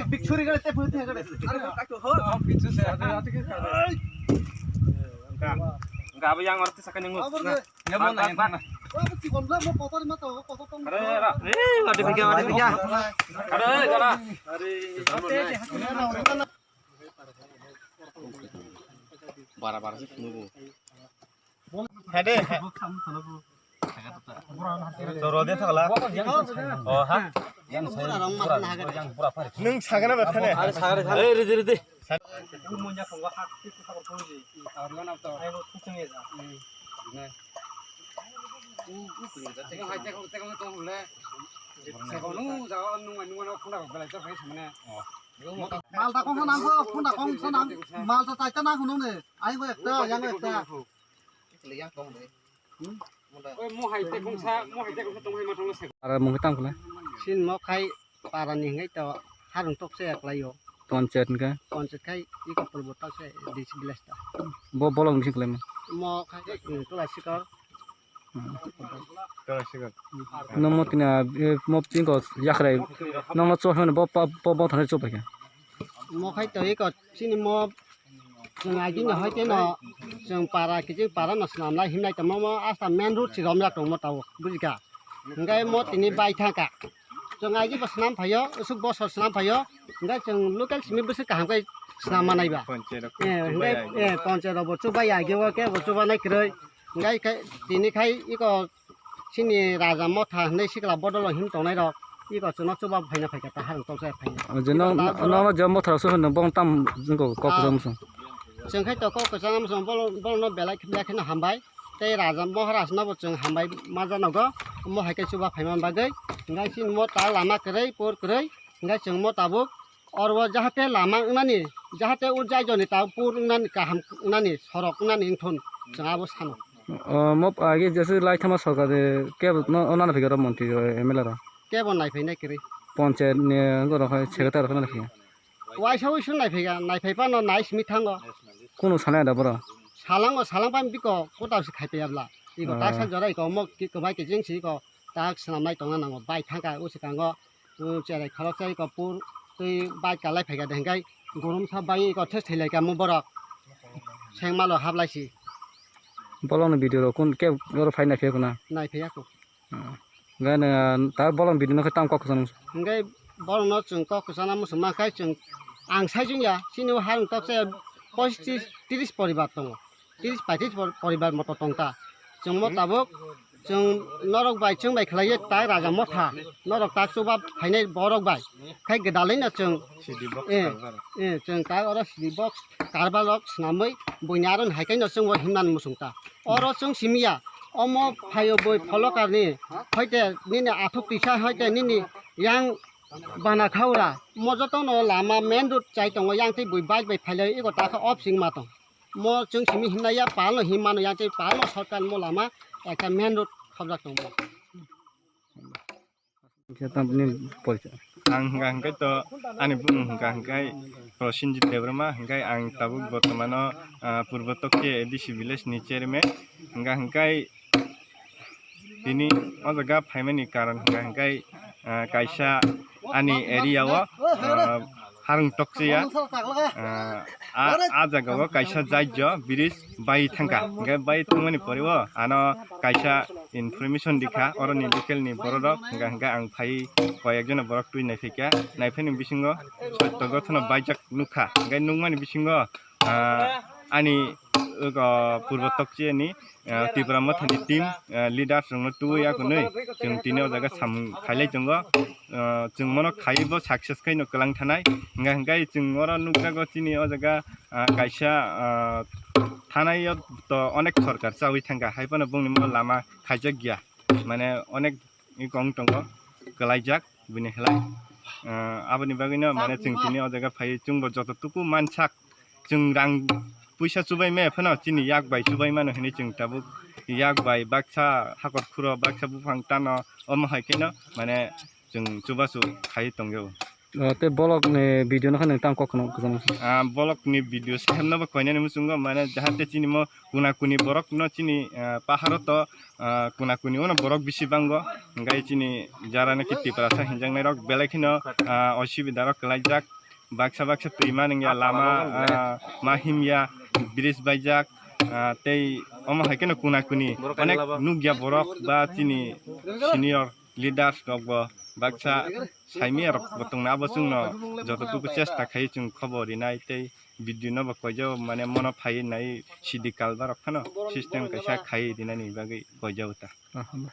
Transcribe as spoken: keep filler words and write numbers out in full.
Big churi gare te photo gare. Are mo kaito ho. Gabo yang arti sakani ngus. Abo de. Abo ti kon bla mo kotor ma to kotor tong. Are ra. Eh, ada tiga, ada tiga. Are, gara. Bara bara se nugo. Hede. Toro de thagla. Oh ha. Nung sagana ba thane. Are sagare thane. Eh, ridi ridi. Malta kong sanang ko, phunda kong sanang, malta taita na hunung ne, ai go ekta, yang go ekta. Oi, mo hai te kongsa, mo hai te kongsa tong hai ma tong se. Ara mung tang kule. Sin mo khai para ni hingai to harung tok se aklai yo. Panchayat ni ka? Panchayat khai iko purbo ta se D C village ta. Bo bolong misi kule mo. Mo khai, eh, tula sikor. Nomo tina, eh, mo tingko yakrai. Nomo cho hone bo pa, bo, bo thane cho pa khe. Mo khai to iko chini mo chwng agini hoi teno chwng para kiching para no swnam lai himnai tongmo mo asta main road si romjak tongmo tao bujika. Hingkai mo tini bai thangka. Chwng agi bo swnam phaio, usuk bosor swnam phaio. Hingkai chwng local simi bwswk kaham kai swnam manai ba. Eh, hingkai, eh, ponche rok bo chubai agi o ke bo chubanai kwrwi. Hingkai kai tini khai iko chini Raja Motha hinwi sikla bodol him tongnai rok iko chwngno chuba phaina phaikha ta harung toksa phaina. O je no, no, no, je Motha rok se hono bong tam jingko kok jam song. Chwng khai to kok kwcham song bol, bol no belai khe belai kheno hambai. Tei Raja Maharaj no bo chwng hambai ma janogo mo hai khe chuba phaima bagwi. Hingkai chini mo ta lama kwrwi por kwrwi hingkai chwng mo tabuk Oro jahate lama wngnani, jahate o jaijoni ta pur wngnani, kaham wngnani, sorok wngnani wngthun chwng abo sano. O, mo age jese lai thama sorkar de kebo no, o nana phikaro montri o M L A ro. Kebo naiphai nai kwrwi. Panchayat ni borok hai secretary rok nana phikha. Waisa uisu naiphaiga, naiphai phano nai simi thango. Kunu sanai da boro. Salango, salang pan biko kota si khai payabla. Iko Ah. Taksa jora iko mo ki kwbai kijing si iko tak swnamnai tongna nango. Bai thangka o swkango. Cherai khoroksa iko pur twi bike kalai phaikha de hingkai goromsa bai iko thes thailaika mo borok sengmalo hablai si. Bolongni video rok kun ke oro phai naiphiya kuna? Naiphiya ko. Gana ta bolong video no khe tam kok kwchang. Hingkai borok no chwng kok kwchana muchung ma khai chwng ang sai chwng ya chini o harung toksa poichis tris poribar tongo. Tris paitris por-, poribar moto tongta. Chwng mo tabuk, chwng norok bai, chwng bai khlaiwi tak Raja Motha, norok tak chuba phainai borok bai. Khai gwdalwi no chwng, eh, eh, chwng tak oro C D box karbar rok swnamwi buini aro hai khe no chwng o himnani muchung ta. Oro chwng simi ya, omo phaio bui pholokar ni, hoite nini athuk tisa, hoite nini yang bana khaura, mo joto no lama main road chai tongo, yang twi bui bike bai phailai ego ta khe off sing ma tong. Mo chwng simi himnai ya, palno him mano ya, tei palno shortcut mo lama ekta main road khobjak tongo. Khe tamni poisa. Ang hwnkha hwnkhe to ani bumung hwnkha hwnkhe Prosenjit Debbarma hwnkhe ang tabuk bortomano, ah, Purbo Tokche A D C village ni chairman hwnkha hwnkhe Tini o jaga phaimani karon hwnkha hwnkhe, ah, kaisa ani area o, ah, harung tokchiya, ah, a, a jaga o kaisa jaijyo bridge bai thangkha. Hwnkhe bai thangmani pore o ano kaisa information rikha, oroni local ni borok rok hwnkha hwnkhe ang phai koi ekjona borok twi naiphaikha. Naiphani bisingo sotto gothono baijak nukha. Hwnkhe nukmani bisingo, ah, ani, uh, Purbo Tokchiani, ah, Tipra Mothani team, ah, leaders rokno tubui akunwi chwng tini o jaga samung khailai tongo. Ah, chwng mono khaiwi bo success khaino kwlang thanai. Hwnkha hwnkhe chwng oro nukjago chini o jaga, ah, kaisa, ah, thanai o to onek sorkar chawi thangkha, hai phano bongni mo lama khaijak ya. Mane onek wng tongo, kwlaijak bini khlai. Ah, aboni bagwino mane chwng tini o jaga phai chwngbo joto tuku mansak, chwng rang puisa chubai maya phano chini yak bai chubai mano hinwi chwng tabuk yak bai baksa hakor khuro baksa buphang tano omo hai kheno mane chwng chubachu khai tongyo. O, tei bolok ni video no khe nwng tang kok kwno kwchangma se. Ah, bolok ni video sahemno bo koinani muchungo, mane jahate chini mo kuna kuni borok no chini, ah, paharo to, ah, kuna kuni ono borok bisi bango, hingkai chini jara naki Tiprasa hinjaknai rok belai kheno, ah, osubida rok kwlaijak, baksa baksa twi ma nungya lama, ah, ma himya, bridge baijak, ah, tei omo hai kheno kuna kuni onek nukya borok ba chini senior leaders rok bo baksa saimaya rok bo tongna abo chwngno jototuku chesta khai chwng khobor rinai tei video no bo koijao mane mono phai nai C D culvert rok phano system kaisa khai rinani bagwi koijao ta. Aha, ba.